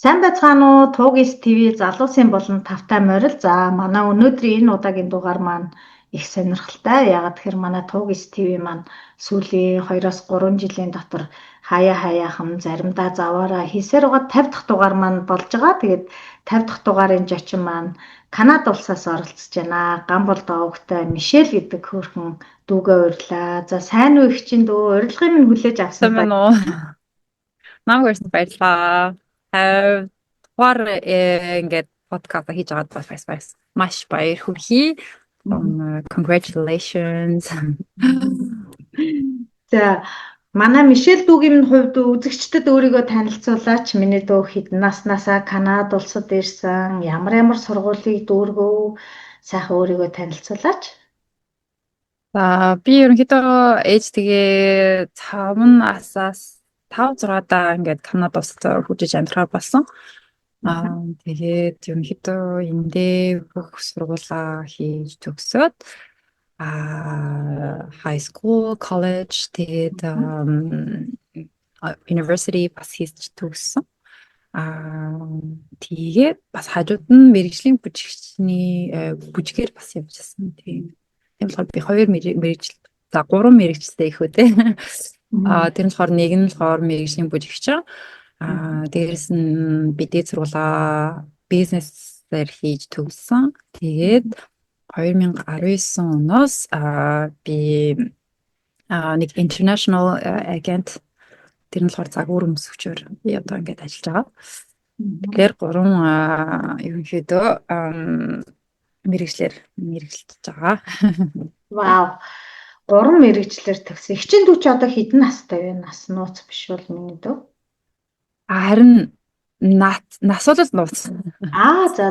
Сайн байцгаана уу? Тугис ТV залуусын болон тавтай морил. За, манай өнөөдрийн энэ удаагийн дугаар маань их сонирхолтой. Яагаад тэгэхээр манай Тугис ТV маань сүүлийн 2-3 жилийн дотор хаяа хаяахан заримдаа заваараа хийсээр байгаа 50 дахь дугаар маань болж байгаа. Тэгээд 50 дахь дугаарын зочин маань Канада улсаас оролцож байна. Гамбол доогтой Мишель гэдэг хөөрхөн дүүгээ урьлаа. За, сайн уу, эгчийн дүү, урилгыг минь хүлээж авсан Сайн байна уу? Намайг урьсанд баярлалаа. Дугаар ингээд подкаст хийж байгаад бас маш баяр хүргэе. Congratulations. За, манай Мишель дүүгийн минь хувьд үзэгчдэд өөрийгөө танилцуулаач. Миний дүү хэдэн наснаасаа Канада улсад ирсэн, ямар ямар сургуулийг дүүргэв, сайхан өөрийгөө танилцуулаач. За, би ерөнхийдөө ээжтэйгээ 5 насаас 5 6-даа ингээд Канада улсад хөгжиж амьдрахаар болсон. Тэгээд ерөнхийдөө эндээ бүх сургуулаа хийж төгсөөд, high school, college, тэгээд university бас хийж төгссөн. Тэгээд бас хажууд нь мэргэжлийн бүжигчний бүжгээр бас явж байсан. Тийм. Тийм болохоор би хоёр мэргэжил, за, гурван мэргэжилтэй их үү, те. Тэр нь болохоор нэг нь болохоор мэргэжлийн бүжигч. Дээрээс нь би дээд сургуулаа бизнесээр хийж төгссөн. Тэгээд 2019 оноос би нэг international agent, тэр нь болохоор загвар өмсгчөөр би одоо ингээд ажиллаж байгаа. Тэгэхээр гурван ерөнхийдөө мэргэжлээр мэргэжилж байгаа. Вау. Гурван мэргэжлээр төгссөн. Эгчийн дүү чи одоо хэдэн настай вэ? Нас нууц биш бол, миний дүү. Харин нас бол нууц. Аа, за.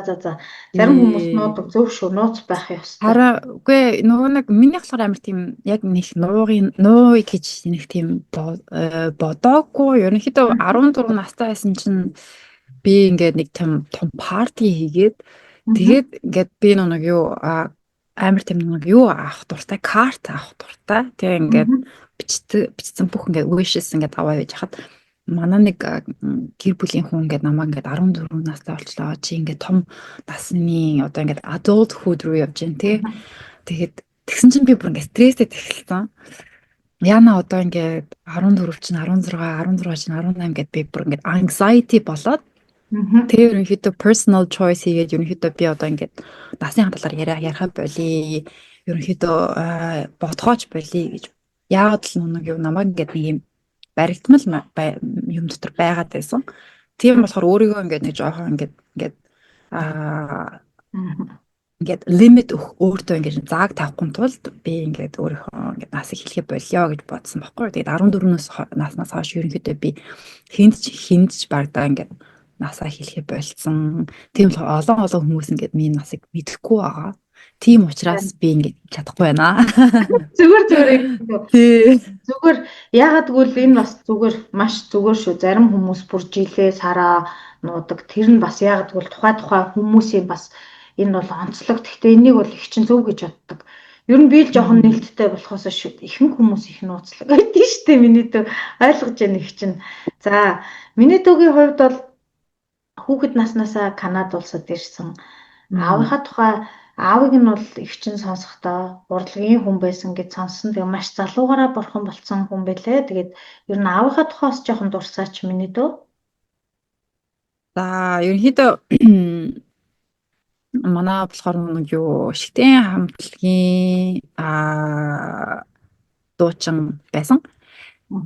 Зарим хүмүүс нуудаг, зөв шүү. Нууц байх ёстой. Харин үгүй, нөгөө нэг миний болохоор амар тийм яг нэг нуугын нууя гэж нэг тийм бодоогүй. Ерөнхийдөө 14 настай байсан чинь би ингээд нэг тийм том party хийгээд, тэгээд ингээд би нэг юу амар тийм нэг юу авах дуртай, карт авах дуртай. Тэгээ ингээд бичсэн бүх ингээд wishes ингээд аваа байж хахад манай нэг гэр бүлийн хүн ингээд намайг ингээд 14 настай болчлоо. Чи ингээд том насны одоо ингээд adulthood руу явж байна, тий. Тэгээд тэгсэн чинь би бүр ингээд стресстэй эхэлсэн. Яна одоо ингээд 14 чинь 16, 16 чинь 18 гэд би бүр ингээд anxiety болоод, тэгээ ерөнхийдөө personal choice хийгээд, ерөнхийдөө би одоо ингээд насны талаар яриахаа болиё. Ерөнхийдөө бодгооч болиё гэж. Яагаад л нэг юм намайг ингээд нэг юм баригдмал юм дотор байгаад байсан. Тийм болохоор өөрийгөө ингээд нэг жоохон ингээд ингээд limit өгөх, өөртөө ингээд зааг тавихгүй тулд би ингээд өөрийнхөө ингээд насыг хэлэхээ болио гэж бодсон байхгүй. Тэгээд 14-өөс наснаас хойш ерөнхийдөө би хэнд ч багадаа ингээд насаа хэлэхээ больцсон. Тийм болохоор олон олон хүмүүс ингээд миний насыг мэдэхгүй байгаа. Тийм учраас би ингээд чадахгүй байна. Зүгээр зүгээр. Тий. Зүгээр, яагаад гэвэл энэ бас зүгээр, маш зүгээр шүү. Зарим хүмүүс бүр жилээ сараа нуудаг. Тэр нь бас яагаад гэвэл тухай тухай хүмүүсийн бас энэ бол онцлог. Гэхдээ энийг бол их чинь зөв гэж боддог. Ер нь би л жоохон нээлттэй болохоос шүү. Ихэнх хүмүүс их нууцлаг байдаг шүү дээ. Миний дүү, ойлгож байна их чинь. За, миний дүүгийн хувьд бол хүүхэд наснаасаа Канада улсад ирсэн. Аавынхаа тухай, аавыг нь бол их чинь сонсохдоо урлагийн хүн байсан гэж сонссон. Тэгээ маш залуугаараа бурхан болцсон хүн байлээ. Тэгээд ер нь аавынхаа тухай бас жоохон дурсаач, миний дүү. За, ерөнхийдөө манай болохоор нэг юу шигтэн хамтлагийн дуучин байсан.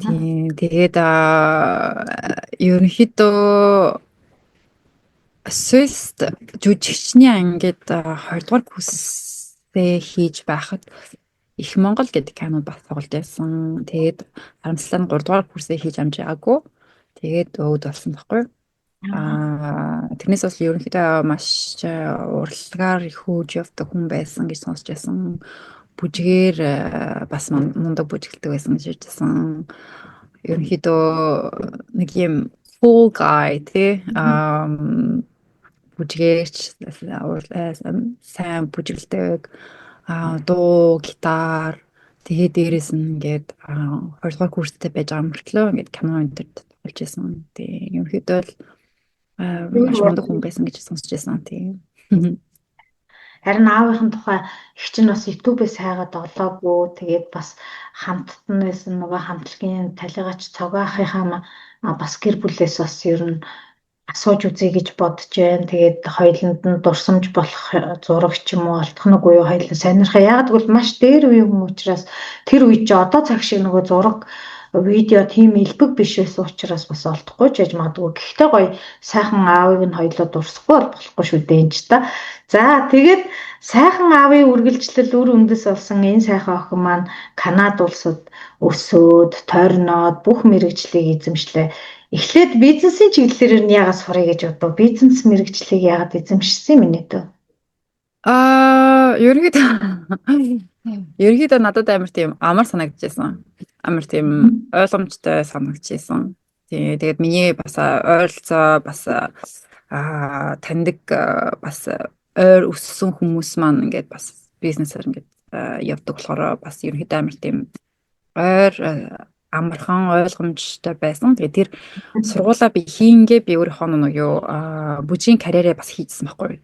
Тийм, тэгээд ерөнхийдөө Swiss жүжигчний ангид 20 дугаар курсээ хийж байхад Их Монгол гэдэг кинод бас тоглож байсан. Тэгээд харамсалтай нь 3 дугаар курсээ хийж амжаагүй. Тэгээд өвд болсон байхгүй юу? Тэрнээс бас ерөнхийдөө маш урлагаар их хөөж явдаг хүн байсан гэж сонсч байсан. Бүжгээр бас мундаг бүжгэлдэг байсан гэж хэлжсэн. Ерөнхийдөө нэг юм cool guy, тий, бүжгээрч сайн бүжгэлдэг, дуу, гитар, тэгээд дээрээс нь ингээд 2 дугаар курстэй байж байгаа мөртлөө ингээд кино энэ тэрт тоглож байсан. Тэгээ ерөнхийдөө л Маш мундаг хүн байсан гэж сонсч байсан, тийм. Харин аавынхын тухай их чинь бас YouTube-ээс хайгаад олоогүй. Тэгээд бас хамтд нь байсан нөгөө хамтлагийн талигач цогоо ахынхаа бас гэр бүлээс бас ер нь асууж үзье гэж бодож байна. Тэгээд хоёуланд нь дурсамж болох зураг ч юм уу олдох нь үгүй юу, хоёулаа сонирхоо. Яг гэвэл маш дээр үеийн хүн учраас тэр үед чи одоо цаг шиг нөгөө зураг видео тийм элбэг биш байсан учраас бас олдохгүй ч яж магадгүй. Гэхдээ гоё сайхан аавыг нь хоёулаа дурсахгүй бол болохгүй шүү дээ энэ ч та. За, тэгээд сайхан аавын үргэлжлэл үр үндэс болсон энэ сайхан охин маань Канада улсад өсөөд, тойрноод бүх мэргэжлийг эзэмшлээ. Эхлээд бизнесийн чиглэлээр нь яагаад сурах гэж бодов? Бизнес мэргэжлийг яагаад эзэмшсэн юм бэ дөө? Ерөнхийдөө надад амар тийм амар санагдчихсан. Амар тийм ойлгомжтой санагдчихсан. Тий, тэгээд миний бас ойролцоо бас таньдаг бас ойр өссөн хүмүүс маань ингээд бас бизнесээр ингээд явдаг болохоор бас ерөнхийдөө амар тийм ойр амархан ойлгомжтой байсан. Тэгээд тэр сургуулаа би хийнгээ би өөрийнхөө нэг юу бүжгийн карьерээ бас хийжсэн байхгүй юу.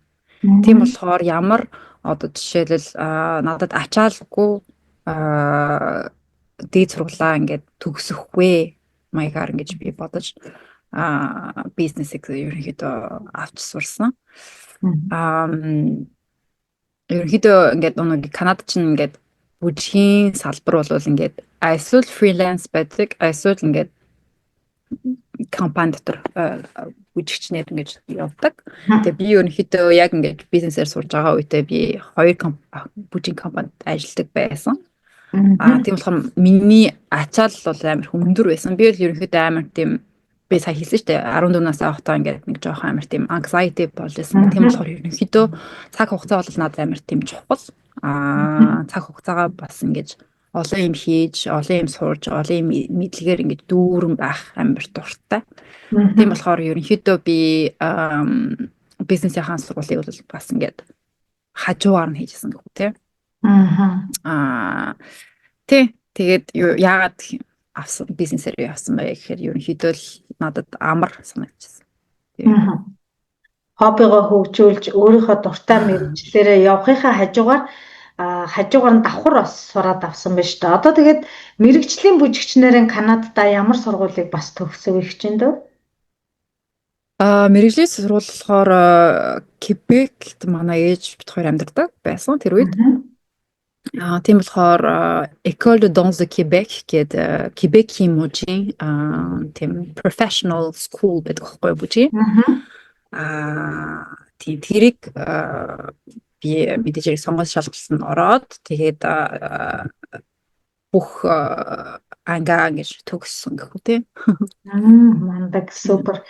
Тийм болохоор ямар одоо жишээлбэл надад ачаалгүй дээд сургуулаа ингээд төгсөх вэ маягаар ингэж би бодож бизнесийг ерөнхийдөө авч сурсан. Ерөнхийдөө ингээд нэг Канада чинь ингээд бүжгийн салбар бол ингээд эсвэл freelance байдаг, эсвэл ингээд компани дотор бүжигчнэр ингэж явдаг. Тэгээ би ерөнхийдөө яг ингээд бизнесээр сурж байгаа үедээ би хоёр бүжгийн компанид ажилладаг байсан. Тийм болохоор миний ачаал бол амар өндөр байсан. Би бол ерөнхийдөө амар тийм, би сая хэлсэн шүү дээ, 14 настай байхдаа ингээд нэг жоохон амар тийм anxiety болж байсан. Тийм болохоор ерөнхийдөө цаг хугацаа бол надад амар тийм чухал. Цаг хугацаагаа бас ингэж олон юм хийж, олон юм сурж, олон юм мэдлэгээр ингэж дүүрэн байх амар дуртай. Тийм болохоор ерөнхийдөө би бизнесийн сургуулийг бол бас ингээд хажуугаар нь хийжсэн гэх үү те. Тий, тэгээд яагаад авсан, бизнесээр явсан бэ гэхээр ерөнхийдөө л надад амар санагдчихсан. Хоббигоо хөгжүүлж өөрийнхөө дуртай мэргэжлээрээ явахынхаа хажуугаар нь давхар бас сураад авсан байна шүү дээ. Одоо тэгээд мэргэжлийн бүжигчнэрийн Канадад ямар сургуулийг бас төгсөв их чинь дөө? Мэргэжлийн сургууль болохоор Квебект манай ээж бид хоёр амьдардаг байсан тэр үед. Тийм болохоор École de danse de Québec гэдэг Квебекийн мужийн тийм professional school гэдэг байхгүй бүжиг. Тийм, тэрийг би мэдээж хэрэг сонгоод шалгалт нь ороод тэгээд бүх ангаа ингэж төгссөн гэх үү те. Мундаг, супер.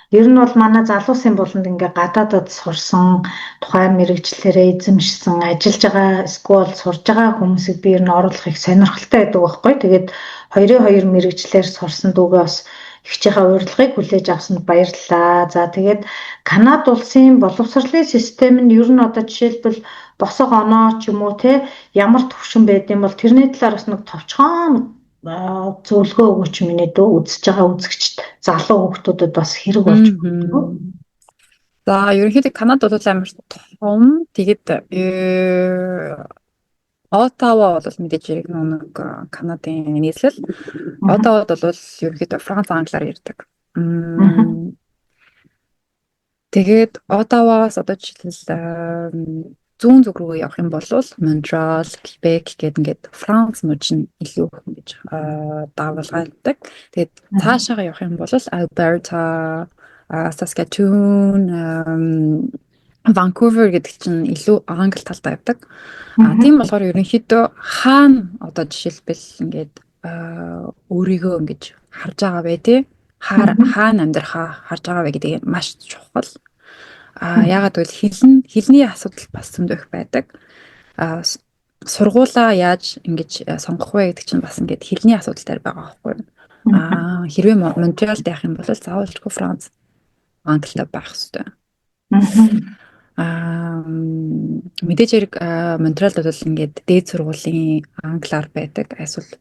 Ер нь бол манай залуусын буланд ингээ гадаадад сурсан, тухайн мэргэжлээрээ эзэмшсэн, ажиллаж байгаа, эсвэл сурж байгаа хүмүүсийг би ер нь оруулах их сонирхолтой байдаг байхгүй. Тэгээд хоёрын хоёр мэргэжлээр сурсан дүүгээ бас эгчийнхээ урилгыг хүлээж авсанд баярлалаа. За, тэгээд Канада улсын боловсролын систем нь ер нь одоо жишээлбэл босго оноо ч юм уу те ямар төвшин байд юм бол тэрний талаар бас нэг товчхон зөвлөгөө өгөөч миний дөө, үзэж байгаа үзэгчд залуу хүүхдүүдэд бас хэрэг болж магадгүй. За, ерөнхийдөө Канада бол амар том. Тэгээд Оттава бол мэдээж хэрэг нэг Канадын нийслэл. Оттавад бол ерөнхийдөө Франц, англиар ярьдаг. Тэгээд Оттаваас одоо жишээлбэл зүүн зүг рүү явах юм бол Монреал, Квебек гэдэг ингээд Франц мужи нь илүү их ингэж дагуулгадаг. Тэгээд цаашаага явах юм бол Alberta, Saskatoon, Vancouver гэдэг чинь илүү англи талдаа явдаг. Тийм болохоор ерөнхийдөө хаана одоо жишээлбэл ингээд өөрийгөө ингэж харж байгаа вэ те, хаана амьдрахаа харж байгаа вэ гэдэг маш чухал. Яагаад гэвэл хэлний асуудал бас зөндөө их байдаг. Сургуулаа яаж ингэж сонгох вэ гэдэг чинь бас ингээд хэлний асуудал дээр байгаа байхгүй юу? Хэрвээ Монреалд явах юм бол заавалчгүй Франц, англитай байх хэрэгтэй. Мэдээж хэрэг, Монреалд бол ингээд дээд сургуулийн англиар байдаг. Эсвэл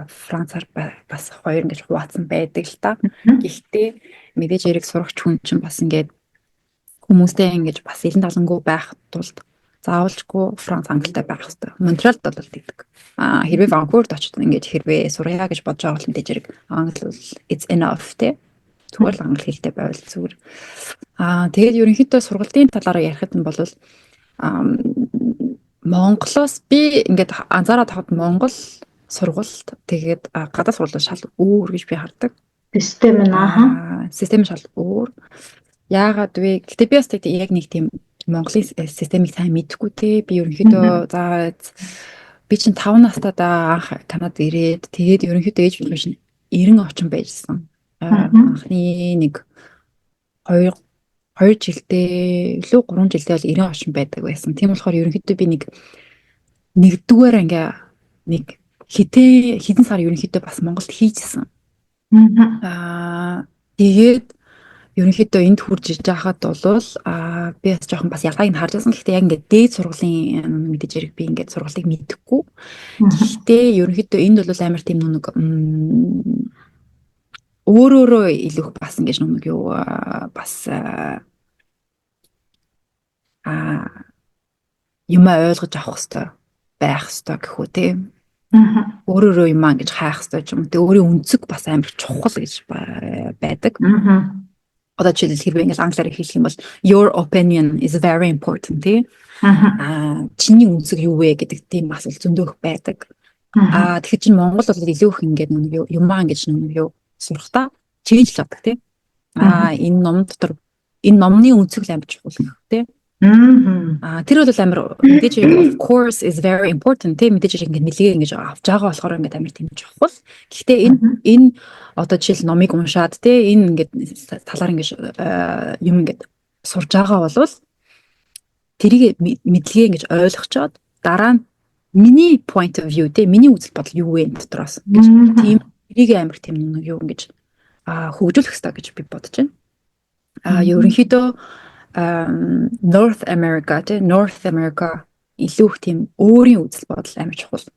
францаар бас хоёр ингэж хуваацсан байдаг л та. Гэхдээ мэдээж хэрэг сурагч хүн чинь бас ингээд хүмүүстэй ингэж бас илэн талангүй байх тулд заавалчгүй франц, англитай байх хэрэгтэй. Монреалд бол тэгдэг. Хэрвээ Ванкуверт очиж ингэж хэрвээ сурья гэж бодож байгаа бол мэдээж хэрэг англи бол it's enough, тий. Зүгээр л англи хэлтэй байвал зүгээр. Тэгээд ерөнхийдөө сургалтын талаараа ярихад нь бол Монголоос би ингээд анзаараад хавд Монгол сургалт, тэгээд гадаад сургууль шал өөр гэж би хардаг. Систем нь ааха. Систем шал өөр. Яагаад вэ? Гэтэ би бас яг нэг тийм Монголын системийг сайн мэдэхгүй те. Би ерөнхийдөө за би чинь 5 настайдаа анх Канад ирээд, тэгээд ерөнхийдөө ээж болох чинь 90 очин байжсан. Анхны нэг 2 2 жилдээ илүү 3 жилдээ бол 90 очин байдаг байсан. Тийм болохоор ерөнхийдөө би нэг нэгдүгээр ингээ нэг хитэ хэдэн сар ерөнхийдөө бас Монголд хийжсэн. Тэгээд ерөнхийдөө энд хурж иж байхад бол би бас жоохон бас ялгааг нь харж байсан. Гэхдээ яг ингээд дээд сургуулийн мэдээж хэрэг би ингээд сургалтыг мэдэхгүй. Гэхдээ ерөнхийдөө энд бол амар тийм нэг өөрөөрөө илүү их бас ингэж нэг юу бас юм ойлгож авах хэрэгтэй байх хэрэгтэй гэх үү, те. Өөрөөрөө юм аа ингэж хайх хэрэгтэй ч юм уу. Тэ, өөрийн өнцөг бас амар чухал гэж байдаг. Одоо жишээлбэл, хэрвээ ингээл англиар хэлэх юм бол "Your opinion is very important", тий. Чиний өнцөг юу вэ гэдэг тийм асуулт зөндөөх байдаг. Тэгэхээр чинь Монгол бол илүү их ингээд нэг юмаа ингэж нэг юу сурахтаа change л авдаг, тий. Энэ ном дотор энэ номны өнцөг л амар чухал гэх, тий. Тэр бол амар мэдээж of course is very important, тийм, мэдээж ингээд нэлгээ ингэж авч байгаа болохоор ингээд амар тийм чухал. Гэхдээ энэ одоо жишээл номыг уншаад, тий, энэ ингээд талаар ингэж юм ингээд сурж байгаа бол тэрийг мэдлэгээ ингэж ойлгочоод дараа нь миний point of view, тий, миний үзэл бодол юу вэ дотроос гэж тийм тэрийг амар тийм нэг юу ингэж хөгжүүлэх хэрэгтэй гэж би бодож байна. Ерөнхийдөө North America, тий, North America илүү их тийм өөрийн үзэл бодол амар чухал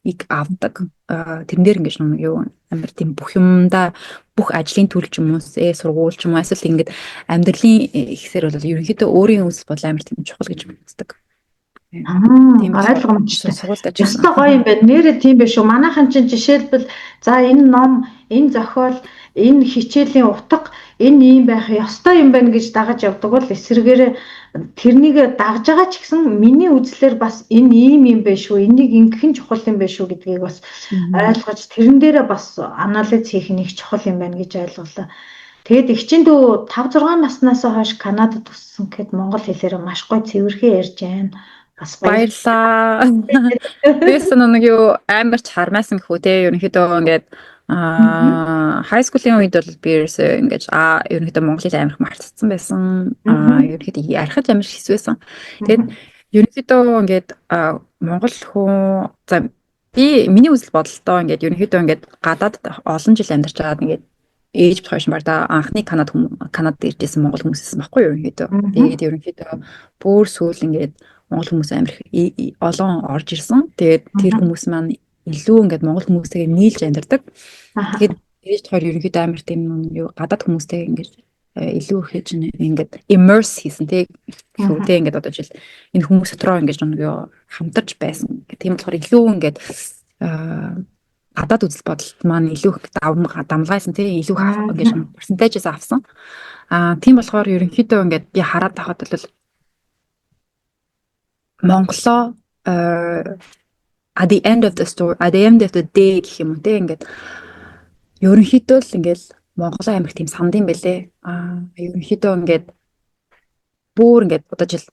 иг авдаг. Тэрэн дээр ингэж нэг юу амар тийм бүх юмдаа, бүх ажлын төрөл ч юм уу, сургууль ч юм уу, эсвэл ингээд амьдралын ихсэр бол ерөнхийдөө өөрийн үзэл бодол амар тийм чухал гэж үздэг. Тийм, ойлгомжтой. Сургуульд ажилласан. Ёстой гоё юм байна. Нэрээ тийм байх шүү. Манайхан чинь жишээлбэл за энэ ном, энэ зохиол, энэ хичээлийн утга энэ ийм байх ёстой юм байна гэж дагаж явдаг бол эсрэгээрээ тэрнийг дагаж байгаа ч гэсэн миний үзлээр бас энэ ийм юм байх шүү. Энийг ингэх нь чухал юм байх шүү гэдгийг бас ойлгож, тэрэн дээрээ бас анализ хийх нь их чухал юм байна гэж ойлголоо. Тэгээд эгчийн дүү 5 6 наснаас хойш Канадад өссөн гэхэд монгол хэлээрээ маш гоё цэвэрхэн ярьж байна. Бас баярлаа. Бис нэг юу амар ч хармайсан гэх үү, те, ерөнхийдөө ингээд high school-ийн үед бол би ерөөсөө ингэж ерөнхийдөө монгол хэл амар их мартцсан байсан. Ерөнхийдөө ярихад амар хэцүү байсан. Тэгээд ерөнхийдөө ингээд монгол хүн, за би миний үзэл бодолтоо ингээд ерөнхийдөө ингээд гадаад олон жил амьдарч байгаад ингээд ээж бит хоёр бар да анхны Канад Канадад ирж исэн монгол хүмүүс байсан байхгүй юу, ерөнхийдөө. Тэгээд ерөнхийдөө бүр сүүл ингээд монгол хүмүүс амар их олон орж ирсэн. Тэгээд тэр хүмүүс маань илүү ингээд монгол хүмүүстэйгээ нийлж амьдардаг. Тэгээд ээж хоёр ерөнхийдөө амар тийм юу гадаад хүмүүстэй ингээд илүү их хийж ингээд immerse хийсэн, тий, гэх үү, ингээд одоо жишээл энэ хүмүүс дотроо ингээд нэг юу хамтарч байсан. Тийм болохоор илүү ингээд гадаад үзэл бодол маань илүү их дамлаасан, тий, илүү их ингээд percentage-ээс авсан. Тийм болохоор ерөнхийдөө ингээд би хараад байхад бол Монголоо at the end of the story, at the end of the day гэх юм уу, те, ингээд ерөнхийдөө л ингээд Монгол амар тийм санд юм бэлээ. Ерөнхийдөө ингээд бүр ингээд одоо жил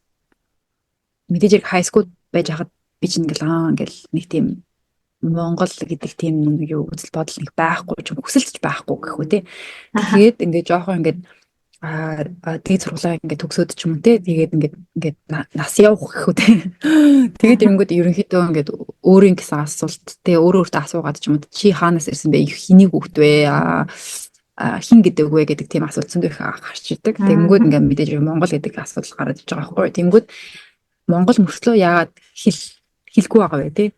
мэдээж хэрэг high school байж хахад би чинь ингээл ингээл нэг тийм Монгол гэдэг тийм нэг юу үзэл бодол нэг байхгүй ч юм, хүсэлтч байхгүй гэх үү, те. Тэгээд ингээд жоохон ингээд тэгээд сургуулаа ингээд төгсөөд ч юм уу, те, тэгээд ингээд нас явах гэх үү, те. Тэгээд ирэнгүүт ерөнхийдөө ингээд өөрийн гэсэн асуулт, те, өөрөө өөртөө асуугаад ч юм уу, чи хаанаас ирсэн бэ, хэний хүүхэд вэ, Хэн гэдэг вэ гэдэг тийм асуулт зөндөө их гарч ирдэг. Тэнгүүд ингээд мэдээж Монгол гэдэг асуудал гараад иж байгаа байхгүй. Тэнгүүд Монгол мөртлөө яагаад хэлгүй байгаа вэ, тий?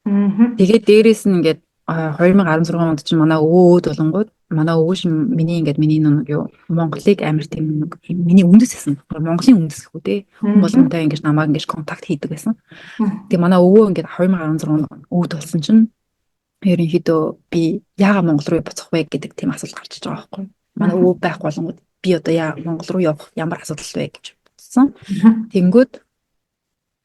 Тэгээд дээрээс нь ингээд 2016 онд чинь манай өвөө өөд болонгууд манай өвөө шин миний ингээд миний нэг юу Монголыг амар тийм нэг миний үндэс гэсэн. Монголын үндэс гэх үү те. Хүн болгонтой ингээд намайг ингээд contact хийдэг байсан. Тэгээ манай өвөө ингээд 2016 онд өөд болсон чинь ерөнхийдөө би яагаад Монгол руу буцах вэ гэдэг тийм асуулт гарч иж байгаа байхгүй. Манай өвөө байхгүй болонгууд би одоо яа Монгол руу явах ямар асуудал вэ гэж бодсон. Тэнгүүд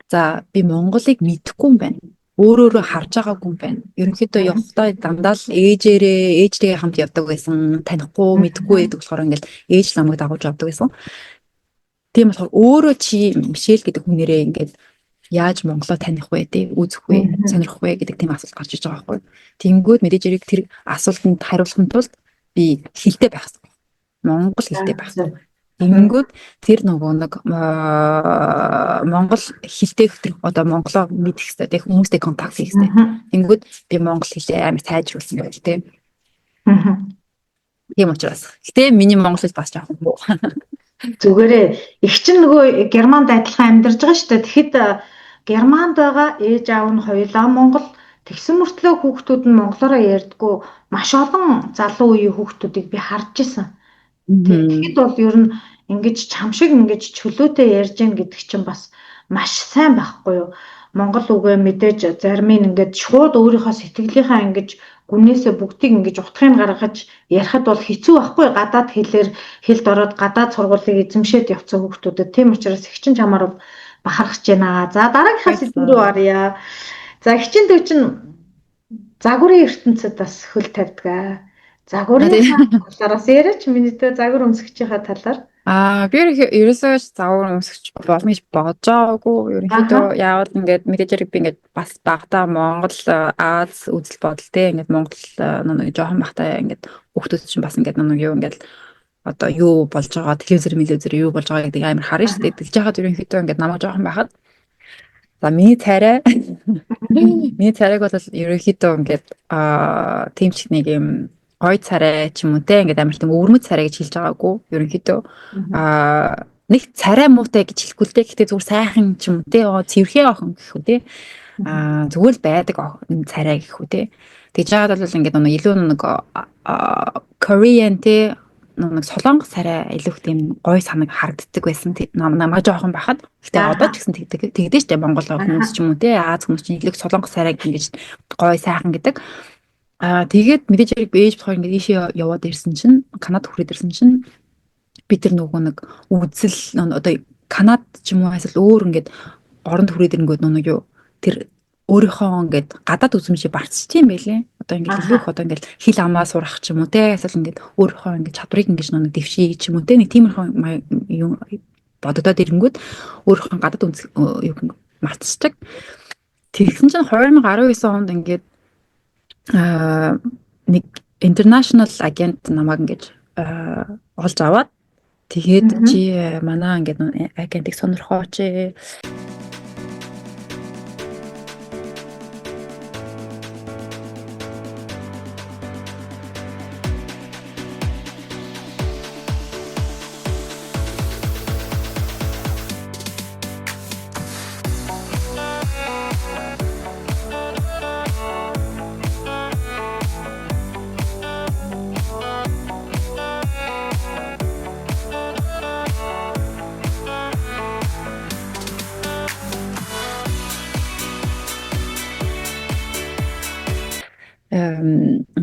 за би Монголыг мэдэхгүй юм байна, өөрөөрөө харж байгаагүй юм байна. Ерөнхийдөө явахдаа дандаа л ээжээрээ ээжтэйгээ хамт явдаг байсан. Танихгүй, мэдэхгүй байдаг болохоор ингээл ээж намайг дагуулж явдаг байсан. Тийм болохоор өөрөө чи Мишель гэдэг хүнээрээ ингээд яаж Монголоо таних вэ, тий, үзэх вэ, сонирхох вэ гэдэг тийм асуулт гарч иж байгаа байхгүй. Тэнгүүд мэдээж хэрэг тэр асуултанд хариулахын тулд би хэлтэй байх хэрэгтэй. Монгол хэлтэй байх хэрэгтэй. Тэгэнгүүт тэр нөгөө нэг монгол хэлтэй тэр одоо монголоо мэдэх хэрэгтэй, тэг хүмүүстэй contact хийх хэрэгтэй. Тэнгүүд би монгол хэлээ амар сайжруулсан байх, тий. Тийм учраас. Гэтэ миний монгол хэл бас жоохон муу. Зүгээрээ их чинь нөгөө Германд адилхан амьдарч байгаа шүү дээ. Тэгэхэд Германд байгаа ээж аав нь хоёулаа Монгол, тэгсэн мөртлөө хүүхдүүд нь монголоороо ярьдггүй маш олон залуу үеийн хүүхдүүдийг би харж исэн. Тэгэхэд бол ер нь ингэж чам шиг ингэж чөлөөтэй ярьж гин гэдэг чинь бас маш сайн байхгүй юу? Монгол үгээ мэдээж зарим нь ингээд шууд өөрийнхөө сэтгэлийнхаа ингэж гүнээсээ бүгдийг ингэж утгыг гаргаж ярихад бол хэцүү байхгүй, гадаад хэлээр хэлд ороод гадаад сургуулийг эзэмшээд явцсан хүүхдүүдэд. Тийм учраас их чинь чамаар бол бахархаж байна. За, дараагийнхаа сэдв рүү оръё. За, эгчийн дүү чинь загварын ертөнцид бас хөл тавьдаг. Загварын талаараас яриач, миний дүү загвар өмсгчийнхаа талаар. Аа, би ерөөсөө загвар өмсгч болно гэж бодож байгаагүй. Ерөнхийдөө яавал ингээд мэдээж хэрэг би ингээд бас багадаа Монгол, Аз үзэл бодол, те, ингээд Монгол нэг жоохон бахтай ингээд хүүхдүүд чинь бас ингээд нэг юу ингээд одоо юу болж байгаа, телевизэр мэлевизэр юу болж байгаа гэдэг амар харна шүү дээ. Тэгж яхад ерөнхийдөө ингээд намайг жоохон байхад за миний царайг бол ерөнхийдөө ингээд тийм ч нэг юм гой царай ч юм уу, те, ингээд амар тийм өвөрмөц царай гэж хэлж байгаагүй. Ерөнхийдөө нэг царай муутай гэж хэлэхгүй л дээ. Гэтэ зүгээр сайхан ч юм уу, те, цэвэрхээ охин гэх үү, те. Зүгээр л байдаг царай гэх үү, те. Тэгж жагаад бол ингээд нэг илүү нэг Korean, те, нэг солонгос царай илүү их тийм гой санаг харагддаг байсан. Намайг жоохон байхад. Гэтэ одоо ч гэсэн тэгдэг. Тэгдэж штэ, Монгол хүмүүс ч юм уу, те, Аз хүмүүс чинь илүү солонгос царайг ингэж гой сайхан гэдэг. Аа, тэгээд мэдээж хэрэг ээж болохоор ингээд ийшээ яваад ирсэн чинь, Канад хүрээд ирсэн чинь би тэр нөгөө нэг үзэл одоо Канад ч юм уу эсвэл өөр ингээд оронд хүрээд ирэнгүүт нөгөө юу тэр өөрийнхөө ингээд гадаад үзмжийг барцчих юм байлээ. Одоо ингээд илүү их одоо ингээд хэл амаа сурах ч юм уу, те, эсвэл ингээд өөрийнхөө ингээд чадварыг ингээд нэг дэвшиж ч юм уу, те, нэг тиймэрхүү юм бодогдоод ирэнгүүт өөрийнхөө гадаад үзэл юу мартчихдаг. Тэгсэн чинь 2019 онд ингээд нэг international агент намайг ингэж олж аваад, тэгээд чи манай ингээд агентыг сонирхооч.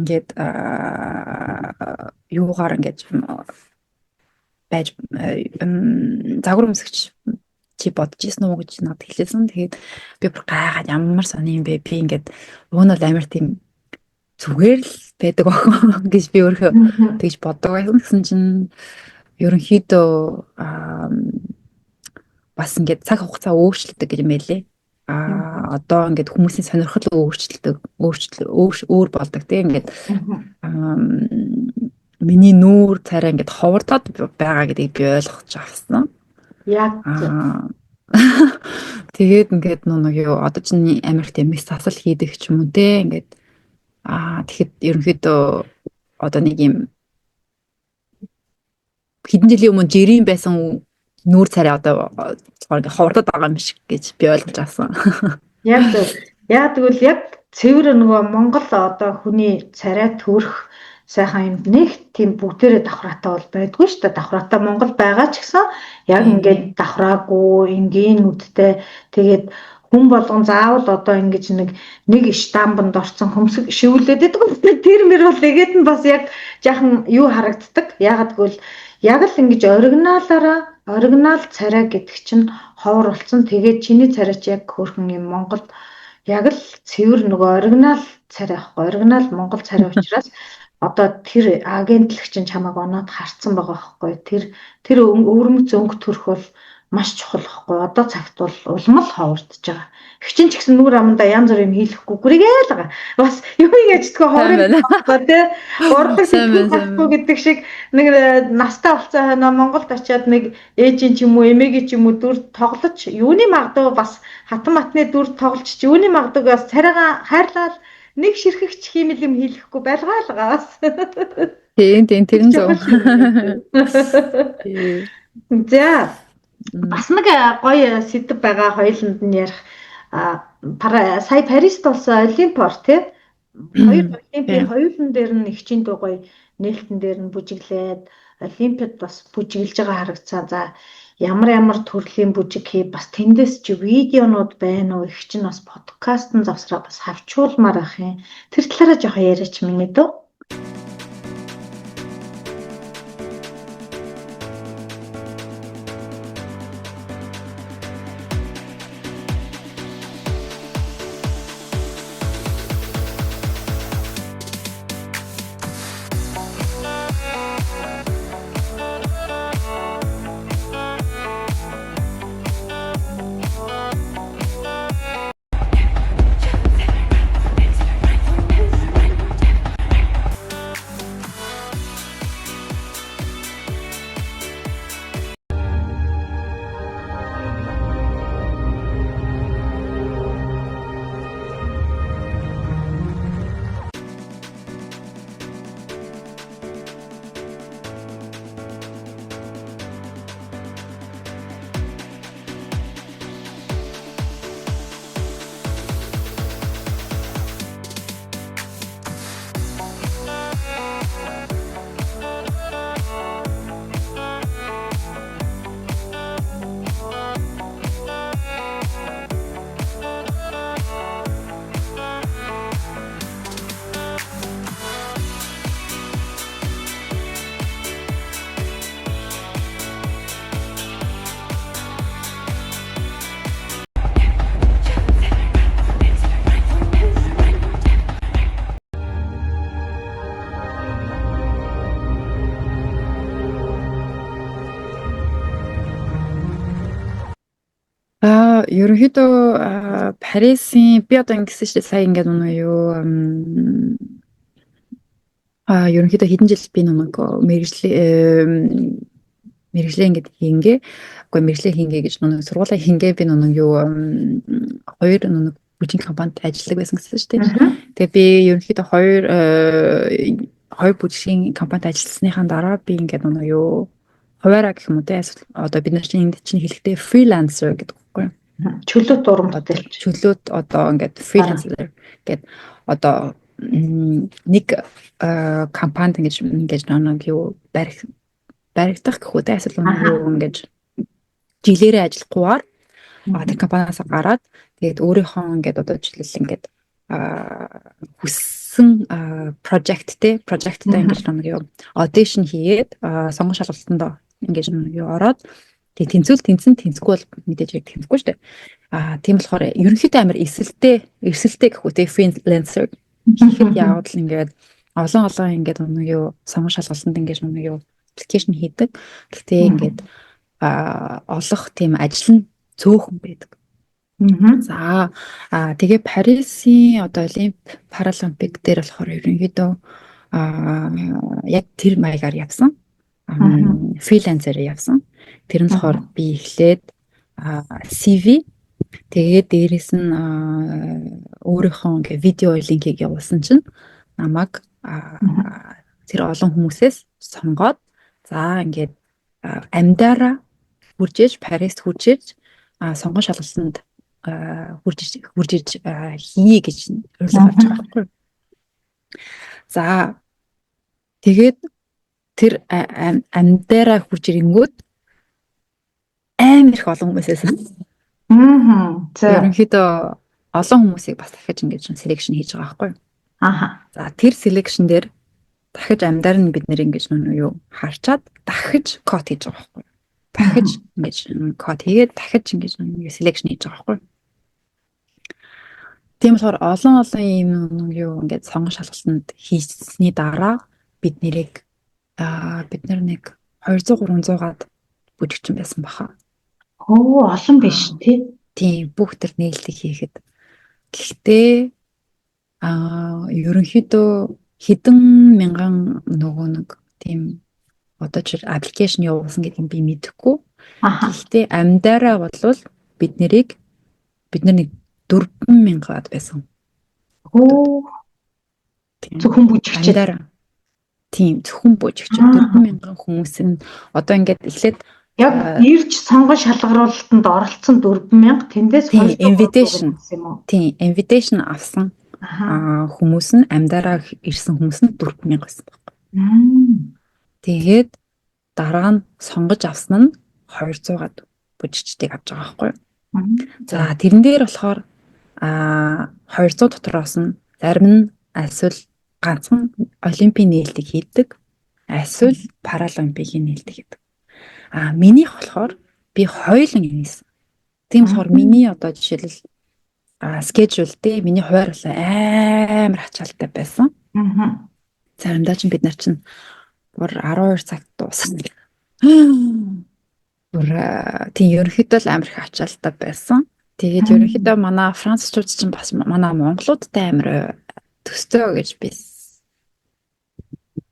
Ингээд юугаар ингээд байж загвар өмсгч чи бодож исэн үү гэж надад хэлсэн. Тэгээд би бүр гайхаад, ямар сони юм бэ? Би ингээд уг нь бол амар тийм зүгээр л байдаг охин гэж би өөрөө тэгж боддог байсан. Тэгсэн чинь ерөнхийдөө бас ингээд цаг хугацаа өөрчлөгдөг гэж юм байлээ. Одоо ингээд хүмүүсийн сонирхол өөрчлөлдөг, өөрчлөл өөр болдог, тийм, ингээд миний нүүр царай ингээд ховордоод байгаа гэдгийг би ойлгож авсан. Яг. Тэгээд ингээд нэг юу одоо чинь Америкт мэс засал хийдэг ч юм уу, те, ингээд тэгэхэд ерөнхийдөө одоо нэг юм хэдэн жилийн өмнө жирийн байсан нүүр царай одоо болохоор ингээ ховордод байгаа юм шиг гэж би ойлгож авсан. Яг зөв. Яг тэгвэл яг цэвэр нөгөө Монгол одоо хүний царай төрөх сайхан юмд нэг тийм бүгдээрээ давхраатай бол байдгүй шүү дээ. Давхраатай Монгол байгаа ч гэсэн яг ингээд давхраагүй, энгийн нүдтэй, тэгээд хүн болгон заавал одоо ингэж нэг штамбанд орсон хөмсөг шивүүлээд байдаг. Тэр мэр бол тэгээд нь бас яг жаахан юу харагддаг. Яагаад гэвэл яг л ингэж оригиналаараа оригинал царай гэдэг чинь ховор болсон. Тэгээд чиний царай чи яг хөөрхөн юм Монгол яг л цэвэр нөгөө оригинал царай байхгүй. Оригинал Монгол царай учраас одоо тэр агентлаг чинь чамайг оноод харцсан байгаа байхгүй. Тэр өвөрмөц өнгө төрх бол маш чухал байхгүй. Одоо цагт бол улам л ховордож байгаа. Эгчин ч гэсэн нүүр амандаа янз бүр юм хийлэхгүй гүрийгээл байгаа. Бас юу яждгүй ховорын тий. Борлог сэтгэхгүй гэдэг шиг нэг настай болсон хойноо Монголд очиад нэг ээжийн ч юм уу эмээгийн ч юм уу дүр тоглож юуны магадгүй бас хатан матны дүр тоглож ч юуны магадгүй бас царайгаа хайрлал нэг ширхэгч хиймэл юм хийлэхгүй байлгаал гаас. Тийм, тийм, тэр нь зөв. За, бас нэг гоё сэдэв байгаа хоёуланд нь ярих, сая Парист болсон Олимпиор тий. Хоёр Олимпийн хоёулан дээр нь эгчийн дүү гоё нээлтэн дээр нь бүжиглээд Олимпиад бас бүжиглэж байгаа харагцаа. За, ямар ямар төрлийн бүжиг хий, бас тэндээс чи видеонууд байна уу? Эгч нь бас подкаст нь завсраа бас хавчуулмаар ах юм. Тэр талаараа жоохон яриач миний дөө. Ерөнхийдөө Парисын би одоо ингэсэн шүү дээ, сая ингээд нөгөө юу ерөнхийдөө хэдэн жил би нэг мэргэжлээ ингээд хийнгээ, үгүй мэргэжлээ хийнгээ гэж нэг сургуулаа хийнгээ би нэг юу хоёр нэг бүжгийн компанид ажилладаг байсан гэсэн шүү дээ. Тэгээ би ерөнхийдөө хоёр бүжгийн компанид ажилласныхаа дараа би ингээд нэг юу хуваараа гэх юм уу те, одоо бид нар чинь энд чинь хэлэхдээ freelancer гэдэг байхгүй юу? Чөлөөт уран бүтээлч. Чөлөөт одоо ингээд freelancer гэдэг одоо нэг компанид ингэж нэг юу баригдах гэх үү те, эсвэл юу ингэж жилээрээ ажиллахгүйгээр тэр компаниас гараад тэгээд өөрийнхөө ингээд одоо жишээлбэл ингээд хүссэн project те projectтай ингэж нэг юу audition хийгээд сонгон шалгалтанд ингэж нэг юу ороод тэгээд тэнцвэл тэнцэн, тэнцэхгүй бол мэдээж яг тэнцэхгүй шүү дээ. Тийм болохоор ерөнхийдөө амар эрсэлтэй гэх үү те, freelancer хийхэд яавал ингээд олон олон ингээд нэг юу сонгон шалгалтанд ингэж нэг юу application хийдэг. Гэхдээ ингээд олох тийм ажил нь цөөхөн байдаг. За, тэгээ Парисын одоо Олимп Паралимпик дээр болохоор ерөнхийдөө яг тэр маягаар явсан. Freelancer явсан. Тэр нь болохоор би эхлээд CV, тэгээд дээрэс нь өөрийнхөө ингээ видео линкийг явуулсан чинь намайг тэр олон хүмүүсээс сонгоод, за ингээд Амьдаараа хурж иж Парист хурж иж сонгон шалгалтанд хурж иж хийе гэж урилга гарч байгаа байхгүй. За, тэгээд тэр амьдаараа хурж ирэнгүүт амар их олон хүмүүс байсан. За. Ерөнхийдөө олон хүмүүсийг бас дахиж ингэж selection хийж байгаа байхгүй. За, тэр selection дээр дахиж амьдаар нь бид нэр ингэж нөө юу харчаад дахиж cut хийж байгаа байхгүй. Дахиж ингэж cut хийгээд дахиж ингэж нөө selection хийж байгаа байхгүй. Тийм болохоор олон олон юм юу ингээд сонгон шалгалтанд хийсний дараа бид нэрийг бид нар нэг 200 300-аад бүжигчин байсан баха. Хөө, олон биш тий. Тийм, бүх тэр нээлтийг хийхэд. Гэхдээ ерөнхийдөө хэдэн мянган нөгөө нэг тийм одоо чи application явуулсан гэдгийг би мэдэхгүй. Гэхдээ амьдаараа болвол бид нарыг бид нар нэг 4000-аад байсан. Хөө. Зөвхөн бүжигч. Амьдаараа. Тийм, зөвхөн бүжигч. 4000 хүмүүс нь одоо ингээд эхлээд Яг ирж сонгон шалгаруулалтанд оролцсон 4000, тэндээс invitation юм уу? Тийм, invitation авсан хүмүүс нь, амьдаараа ирсэн хүмүүс нь 4000 байсан байхгүй. Тэгээд дараа нь сонгож авсан нь 200-аад бүжигчдийг авч байгаа байхгүй. За, тэрэн дээр болохоор 200 дотроос нь зарим нь альсвал ганцхан олимпийн нээлтийг хийдэг, альсвал паралимпийн нээлтийг хийдэг. А минийх болохоор би хоёуланг хийсэн. Тийм болохоор миний одоо жишээлбэл schedule те, миний хуваар амар ачаалтай байсан. Заримдаа чинь бид нар чинь бүр 12 цагт дуусна. Бүр тийм, ерөнхийдөө л амар их ачаалтай байсан. Тэгээд ерөнхийдөө манай францчууд чинь бас манай монголуудтай амар төстэй гэж би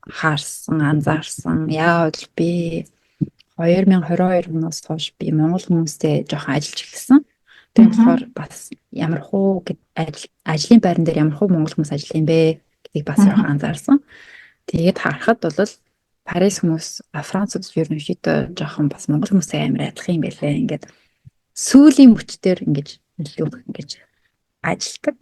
харсан, анзаарсан. Яагаад би 2022 оноос хойш би монгол хүмүүстэй жоохон ажиллаж эхэлсэн. Тийм болохоор бас ямар хуу гэд ажлын байран дээр ямар хуу монгол хүмүүс ажиллах юм бэ гэдгийг бас жоохон анзаарсан. Тэгээд харахад бол Парис хүмүүс, Францууд ерөнхийдөө жоохон бас монгол хүмүүстэй амар адилхан юм байлээ. Ингээд сүүлийн мөчтөр ингэж илүү ингэж ажилдаг.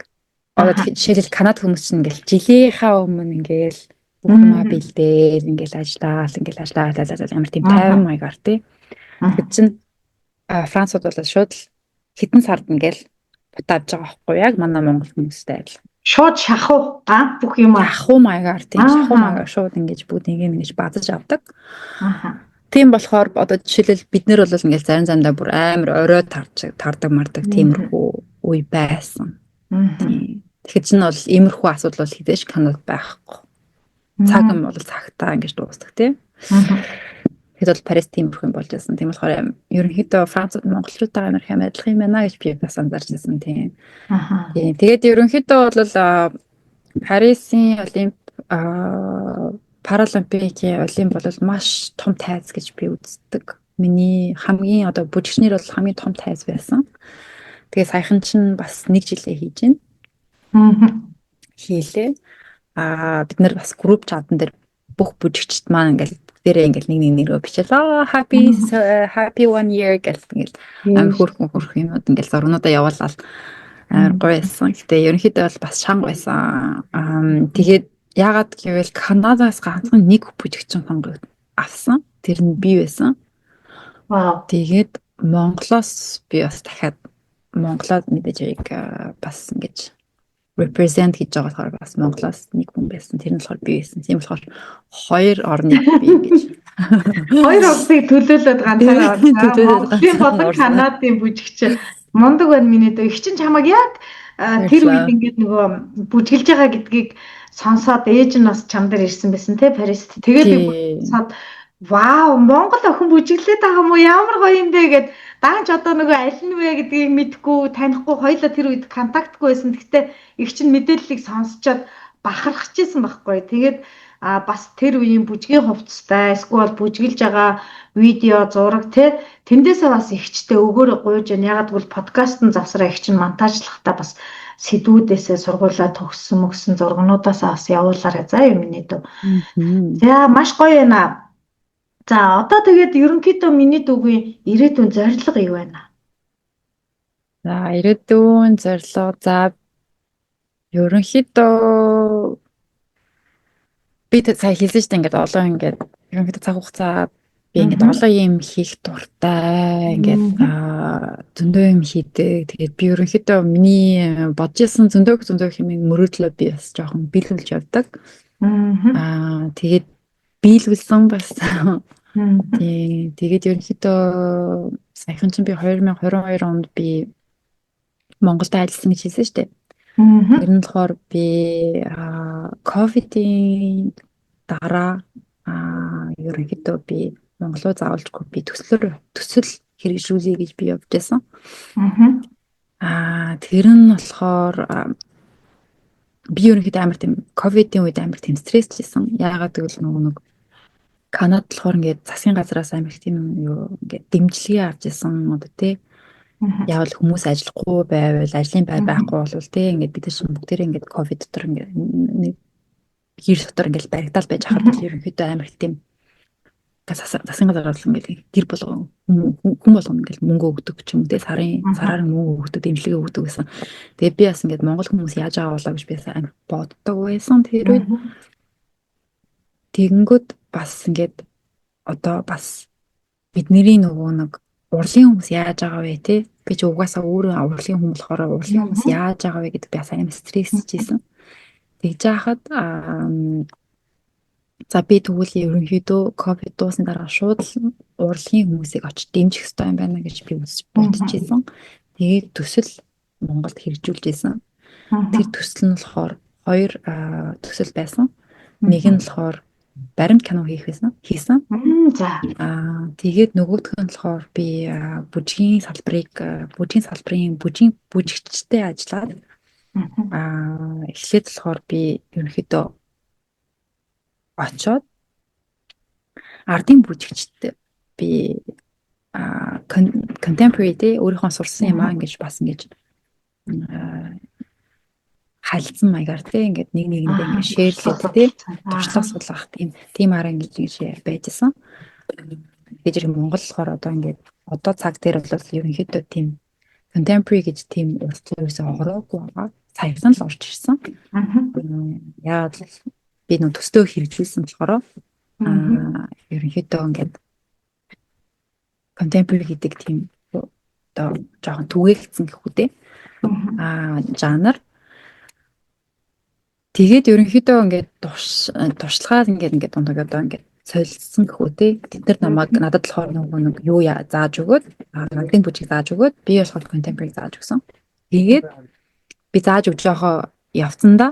Одоо жишээлбэл, Канад хүмүүс чинь ингээл жилийнхаа өмнө ингээл бүх юмаа бэлдээл, ингээл ажиллаал, ингээл ажиллаа, амар тийм тайван маягаар тий. Тэгэхэд чинь Францууд бол шууд л хэдэн сард ингээл бутааж байгаа байхгүй, яг манай монгол хүмүүстэй адилхан. Шууд шахуу га бүх юм шахуу маягаар, тийм, шахуу маягаар шууд ингэж бүгдийг ингэж базаж авдаг. Тийм болохоор одоо жишээлбэл, бид нэр бол ингээл зарим заримдаа бүр амар орой тарж тардаг мардаг тиймэрхүү үе байсан. Тийм. Тэгэхээр чинь бол иймэрхүү асуудал бол хэзээ ч Канадад байхгүй. Цаг юм бол цагтаа ингэж дуустдаг, тийм. Тэгэхэд бол Парис тиймэрхүү юм болж байсан. Тийм болохоор ерөнхийдөө Францууд монголчуудтайгаа амар их адилхан юм байна гэж би бас анзаарч байсан, тийм. Тийм. Тэгээд ерөнхийдөө бол Парисын Олимп, Паралимпикийн олимп бол маш том тайз гэж би үздэг. Миний хамгийн одоо бүжигчнэр бол хамгийн том тайз байсан. Тэгээ саяхан чинь бас нэг жилээ хийж байна. Хийлээ. Бид нар бас group chat ан дээр бүх бүжигчд маань ингээл бүгдээрээ ингээл нэг нэг нэрөө бичээл, аа, happy happy one year гэл ингээл амар хөөрхөн хөөрхөн юмуд ингээл зургнуудаа явуулаад амар гоё байсан. Гэтэ ерөнхийдөө бол бас чанга байсан. Тэгээд яагаад гэвэл Канадаас ганцхан нэг бүжигчин сонгог авсан. Тэр нь би байсан. Тэгээд Монголоос би бас дахиад Монголоод мэдээж яг бас ингэж represent хийж байгаа болохоор бас Монголоос нэг хүн байсан. Тэр нь болохоор би байсан. Тийм болохоор хоёр орныг би ингэж Хоёр улсыг төлөөлөөд ганцаараа Монголын болон Канадын бүжигч мундаг байна миний дөө. Их чинь чамайг яг тэр үед ингээд нөгөө бүжгэлж байгаа гэдгийг сонсоод ээж нь бас чам дээр ирсэн байсан те, Парист. Тэгээд би сонсоод, "Вау, Монгол охин бүжиглээд байгаа юм уу? Ямар гоё юм бэ?" гэд даанч одоо нөгөө аль нь вэ гэдгийг мэдэхгүй, танихгүй, хоёлаа тэр үед контактгүй байсан. Гэхдээ их чинь мэдээллийг сонсчоод бахархаж исэн байхгүй. Тэгээд бас тэр үеийн бүжгийн хувцастай эсвэл бүжгэлж байгаа видео, зураг те, тэндээсээ бас ихчтэй өгөөрэй гуйж байна. Ягаад гэвэл подкаст нь завсраа их чинь монтажлахдаа бас сэдвүүдээсээ сургуулаа төгссөн мөксөн зургнуудаасаа бас явуулаарай заа юм миний дөө. За, маш гоё байна. За, одоо тэгээд ерөнхийдөө миний дүүгийн ирээдүйн зорилго юу байна? За, ирээдүйн зорилго, за, ерөнхийдөө би сая хэлсэн шүү дээ, ингээд олон, ингээд ерөнхийдөө цаг хугацаа би ингээд олон юм хийх дуртай, ингээд зөндөө юм хийдэг. Тэгээд би ерөнхийдөө миний бодож исэн зөндөө зөндөө юм мөрөөдлөө би бас жоохон биелүүлж явдаг. Тэгээд биелүүлсэн бас. Тийм. Тэгээд ерөнхийдөө саяхан чинь би 2022 онд би Монголд ажилласан гэж хэлсэн шүү дээ. Тэр нь болохоор би ковидын дараа ерөнхийдөө би Монгол руу заавалжгүй би төсөл хэрэгжүүлье гэж би явж байсан. Тэр нь болохоор би ерөнхийдөө амар тийм ковидын үед амар тийм стрессжсэн. Яагаад гэвэл нөгөө нэг Канад болохоор ингээд засгийн газраас амар их тийм юу ингээд дэмжлэгээ авч исэн одоо, тий. Яг л хүмүүс ажиллахгүй байвал, ажлын байр байхгүй болвол, тий, ингээд бид нар чинь бүгдээрээ ингээд ковид дотор ингээд нэг гэр дотор ингээд баригдаал байж хахад бол ерөнхийдөө амар их тийм засгийн газар бол ингээд гэр болгон, хүн болгон ингээд мөнгө өгдөг ч юм уу, тий, сарын сараар мөнгө өгдөг, дэмжлэгээ өгдөг гэсэн. Тэгээд би бас ингээд Монгол хүмүүс яаж байгаа болоо гэж би бас амар боддог байсан тэр үед. Тэгэнгүүт бас ингээд одоо бас бидний нөгөө нэг урлагийн хүмүүс яаж байгаа вэ, те, би ч угаасаа өөрөө урлагийн хүн болохоор урлагийн хүмүүс яаж байгаа вэ гэдэг би бас амар стрессжсэн. Тэгж яхад за, би тэгвэл ерөнхийдөө ковид дуусны дараа шууд л урлагийн хүмүүсийг очиж дэмжих ёстой юм байна гэж би үзэж бодож исэн. Тэгээд төсөл Монголд хэрэгжүүлж исэн. Тэр төсөл нь болохоор хоёр төсөл байсан. Нэг нь болохоор баримт кино хийх байсан. Хийсэн. За. Тэгээд нөгөөх нь болохоор би бүжгийн салбарыг, бүжгийн салбарын бүжгийн бүжигчтэй ажиллаад эхлээд болохоор би ерөнхийдөө очоод ардын бүжигчтэй би contemporary, те, өөрийнхөө сурсан юм аа ингэж бас ингэж харилцан маягаар, те, ингээд нэг нэгэндээ ингээд share лээд, те, туршлага суулгах тийм арга ингэж ингэж байжсэн. Тэгээд Монгол болохоор одоо ингээд одоо цаг дээр бол ерөнхийдөө тийм contemporary гэж тийм урлагийн ерөөсөө ороогүй байгаа. Саяхан л орж ирсэн. Яагаад л би нөө төслөө хэрэгжүүлсэн болохоор ерөнхийдөө ингээд contemporary гэдэг тийм одоо жоохон түгээгдсэн гэх үү, те. Жанр. Тэгээд ерөнхийдөө ингээд туршлагаа ингээд дундаг одоо ингээд солилцсон гэх үү, те. Тэд нар намайг, надад болохоор нөгөө нэг юу зааж өгөөд, ардын бүжиг зааж өгөөд, би болохоор contemporary зааж өгсөн. Тэгээд би зааж өгч байхаа явцандаа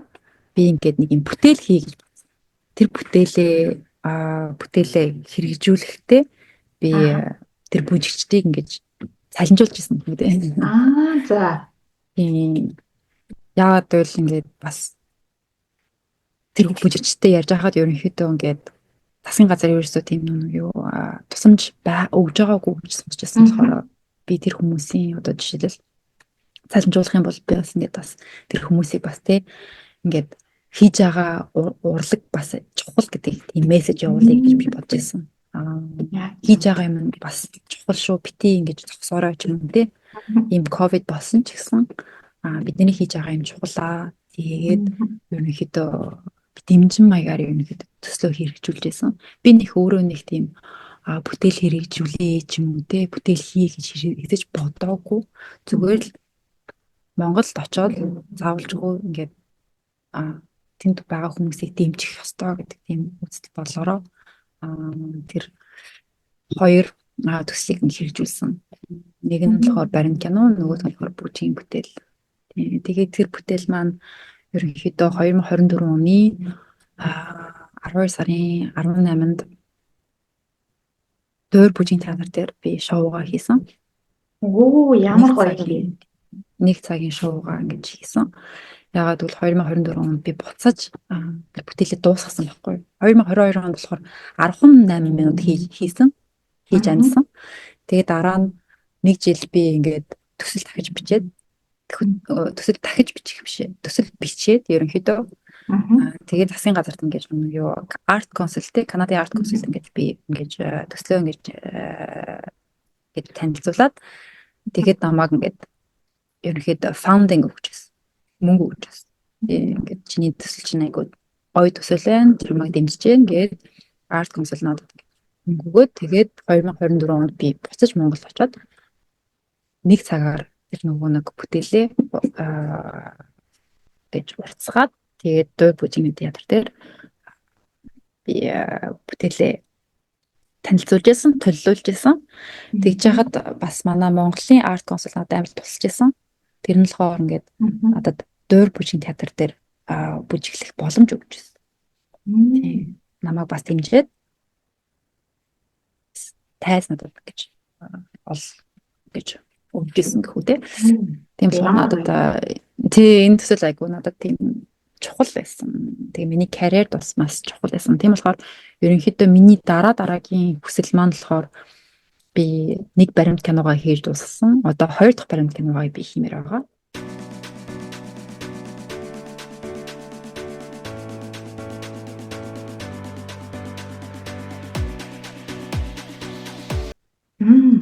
би ингээд нэг юм бүтээл хий гэж бодсон. Тэр бүтээлээ хэрэгжүүлэхдээ би тэр бүжигчдийг ингэж цалинжуулж ирсэн гэх үү. За. Тийм. Яагаад гэвэл ингээд бас тэр бүжигчтэй ярьж байхад ерөнхийдөө ингээд засгийн газар ерөөсөө тийм нэг юу тусламж өгж байгаагүй гэж сонсч байсан болохоор би тэр хүмүүсийн одоо жишээлбэл цалинжуулах юм бол би бас ингээд бас тэр хүмүүсийг бас, те, ингээд хийж байгаа урлаг бас чухал гэдэг тийм мессеж явуулъя гэж би бодож байсан. Хийж байгаа юм нь бас чухал шүү. Бити ингэж зогсоорой ч юм, те. Ийм ковид болсон ч гэсэн бидний хийж байгаа юм чухал аа. Тэгээд ерөнхийдөө би дэмжин маягаар ерөнхийдөө төслөө хэрэгжүүлж байсан. Би нэг өөрөө нэг тийм бүтээл хэрэгжүүлээ ч юм уу, те, бүтээл хий гэж хэзээ ч бодоогүй. Зүгээр л Монголд очоод заавалжгүй ингээд тэнд байгаа хүмүүсийг дэмжих ёстой гэдэг тийм үзэл бодлороо тэр хоёр төслийг нь хэрэгжүүлсэн. Нэг нь болохоор баримт кино, нөгөөх нь болохоор бүжгийн бүтээл. Тэгээд тэр бүтээл маань ерөнхийдөө 2024 оны 12 сарын 18-нд Дуур бүжгийн театр дээр би шоугаа хийсэн. Оо, ямар гоё юм. Нэг цагийн шоугаа ингэж хийсэн. Яагаад гэвэл 2024 онд би буцаж бүтээлээ дуусгасан байхгүй. 2022 онд болохоор 18 минут хийсэн. Хийж амжсан. Тэгээд дараа нь нэг жил би ингээд төсөл дахиж бичээд, төсөл дахиж бичих биш. Төсөл бичээд ерөнхийдөө Тэгээд засгийн газарт ингэж юу Art Council те Канадын Art Council ингэж би ингэж төслөө ингэж гэж танилцуулаад тэгээд намайг ингээд ерөнхийдөө funding өгч байсан. Мөнгө өгч байсан. Ингээд чиний төсөл чинь айгуу гоё төсөл байна. Чамайг дэмжиж гин гээд Art Council надад мөнгө өгөөд тэгээд 2024 онд би буцаж Монголд очоод нэг цагаар тэр нөгөө нэг бүтээлээ гэж уртсгаад тэгээд Дуур бүжигний театр дээр би бүтээлээ танилцуулж исэн, төллүүлж исэн. Тэгж яхад бас манай Монголын Art Council надад амар тусалж исэн. Тэр нь болохоор ингээд надад Дуур бүжгийн театр дээр бүжиглэх боломж өгч ирсэн. Тийм. Намайг бас дэмжиж тайз надад гэж ол гэж өгч исэн гэх үү те. Тийм болохоор надад тий энэ төсөл айгу надад тийм чухал байсан. Тэгээ миний карьерд бас маш чухал байсан. Тийм болохоор ерөнхийдөө миний дараа дараагийн хүсэл маань болохоор би нэг баримт киногоо хийж дуусгасан. Одоо хоёр дахь баримт киногоо би хиймээр байгаа.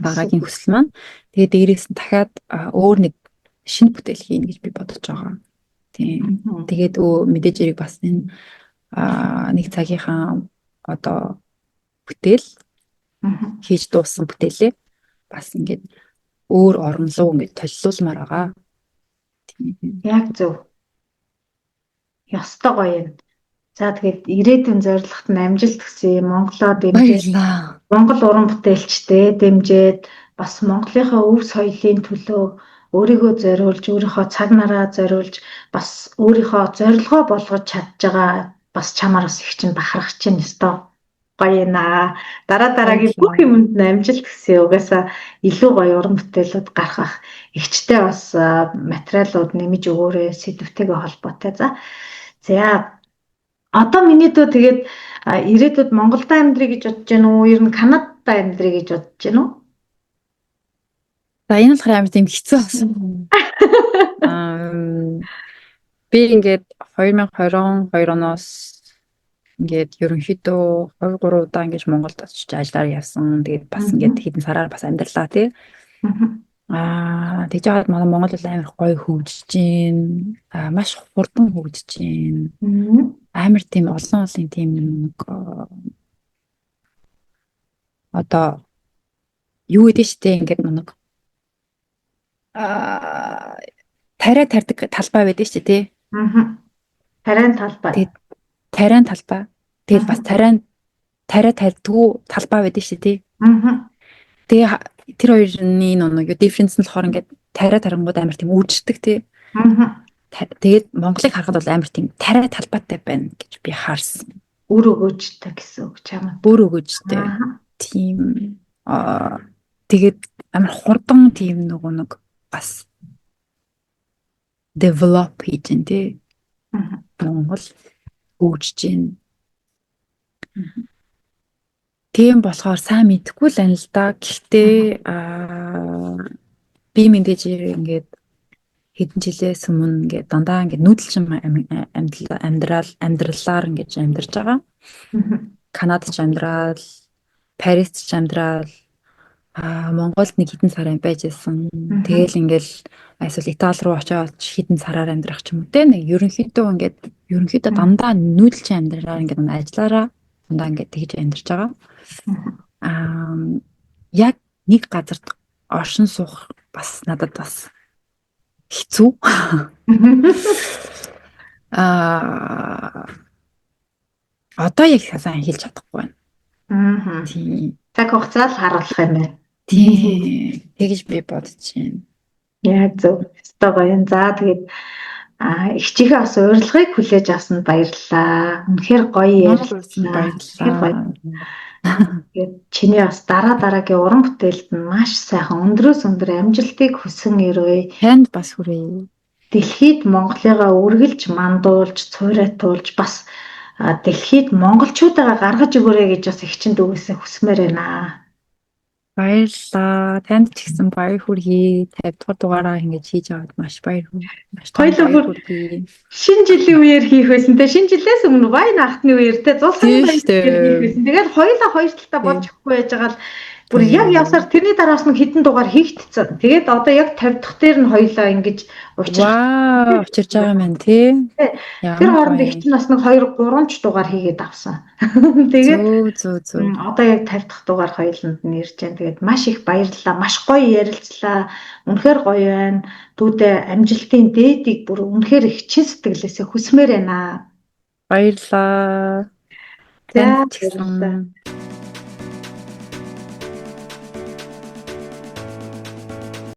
Дараагийн хүсэл маань. Тэгээ дээрээс нь дахиад өөр нэг шинэ бүтээл хийнэ гэж би бодож байгаа. Тийм. Тэгээд мэдээж хэрэг бас энэ нэг цагийнхаа одоо бүтээл хийж дууссан бүтээлээ бас ингээд өөр орн руу ингээд толилуулмаар байгаа. Тийм. Яг зөв. Ёстой гоё юм. За тэгээд ирээдүйн зорилгот нь амжилт хүсье. Монголоо дэмжиж, Монгол уран бүтээлчдээ дэмжиж, бас Монголынхаа өв соёлын төлөө өөрийгөө зориулж, өөрийнхөө цаг нараа зориулж, бас өөрийнхөө зорилгоо болгож чадж байгаа бас чамаар бас их чинь бахархаж чинь ёстой гоё юм аа. Дараа дараагийн бүх юмд нь амжилт хүсье. Угаасаа илүү гоё уран бүтээлүүд гарах ах. Игчтэй бас материалууд нэмж өгөөрэй, сэдвтэйгээ холбоотой. За. За. Одоо миний дүү тэгээд ирээдүйд Монголд амьдрий гэж бодож байна уу? Ер нь Канадад амьдрий гэж бодож байна уу? За энэ болохоор амар тийм хэцүү болсон. Би ингээд 2022 оноос ингээд ерөнхийдөө 2 3 удаа ингээд Монголд очиж ажиллаар явсан. Тэгээд бас ингээд хэдэн сараар бас амьдралаа тий. Тэгж яагаад манай Монгол бол амар гоё хөгжиж гин, маш хурдан хөгжиж гин. Амар тийм олон олон тийм нэг одоо юу гэдэг штэ ингээд нэг тариа тарьдаг талбай байдаг штэ тий. Тариан талбай. Тэгээд тариан талбай. Тэгээд бас тариан тариа тарьдгүй талбай байдаг штэ тий. Тэгээ тэр хоёрны нэг difference нь болохоор ингээд тариа тарангууд амар тийм үрждэг тий. Тэгээд Монголыг харахад бол амар тийм тариа талбайтай байна гэж би харсан. Үр өгөөжтэй гэсэн үг чамаа. Бүр өгөөжтэй. Тийм тэгээд амар хурдан тийм нөгөө нэг бас develop хийж байна тий. Монгол хөгжиж байна. Тийм болохоор сайн мэдэхгүй л байна л да. Гэхдээ би мэдээж ингээд хэдэн жилээс өмнө ингээд дандаа ингээд нүүдэлчин амьдралаар ингээд амьдарч байгаа. Канадад ч амьдрал, Парист ч амьдрал, Монголд нэг хэдэн сар байж исэн. Тэгээл ингээл эсвэл Итали руу очиод хэдэн сараар амьдрах ч юм уу те. Нэг ерөнхийдөө ингээд ерөнхийдөө дандаа нүүдэлчин амьдралаар ингээд ажиллаараа дандаа ингээд тэгж амьдарч байгаа. Яг нэг газарт оршин суух бас надад бас хэцүү. Одоо яг сайн хэлж чадахгүй байна. Тийм. Цаг хугацаа л харуулах юм байна. Тийм. Тэгэж би бодож байна. Яг зөв. Ёстой гоё юм. За тэгээд эгчийнхээ бас урилгыг хүлээж авсанд баярлалаа. Үнэхээр гоё ярьлаа. Баярлалаа. Тэгээд чиний бас дараа дараагийн уран бүтээлд нь маш сайхан өндрөөс өндөр амжилтыг хүсэн өрөөе. Танд бас хүрээе. Дэлхийд Монголыгаа үргэлж мандуулж, цууриатуулж бас дэлхийд монголчуудаа гаргаж өгөөрэй гэж бас эгчинд үгээсээ хүсмээр байна. Баярлалаа. Танд ч гэсэн баяр хүргэе. 50 дугаар дугаараа ингэж хийж аваад маш баяр маш том Хоёулаа баяр бүр хүргэе. шинэ жилийн үеэр хийх байсан те. Шинэ жилээс өмнө вайн ахтны үеэр те. Зул сарын Тийм баяр шүү дээ. хийх байсан. Тэгээд хоёулаа хоёр талдаа болж өгөхгүй байж байгаа л бүр яг явсаар тэрний дараас нэг хэдэн дугаар хийгдсэн. Тэгээд одоо яг 50 дахь дээр нь хоёулаа ингэж учрах. Вау, учирч байгаа юм тий. Тэр хооронд их чинь бас нэг 2 3 ч дугаар хийгээд авсан. Тэгээд Зөв зөв зөв. Одоо яг 50 дахь дугаар хоёуланд нь ирж байна. Тэгээд маш их баярлалаа. Маш гоё ярилцлаа. Үнэхээр гоё байна. Дүүдээ амжилтын дээдийг бүр үнэхээр их чин сэтгэлээсээ хүсмээр байна. Баярлалаа. За Танд ч гэсэн.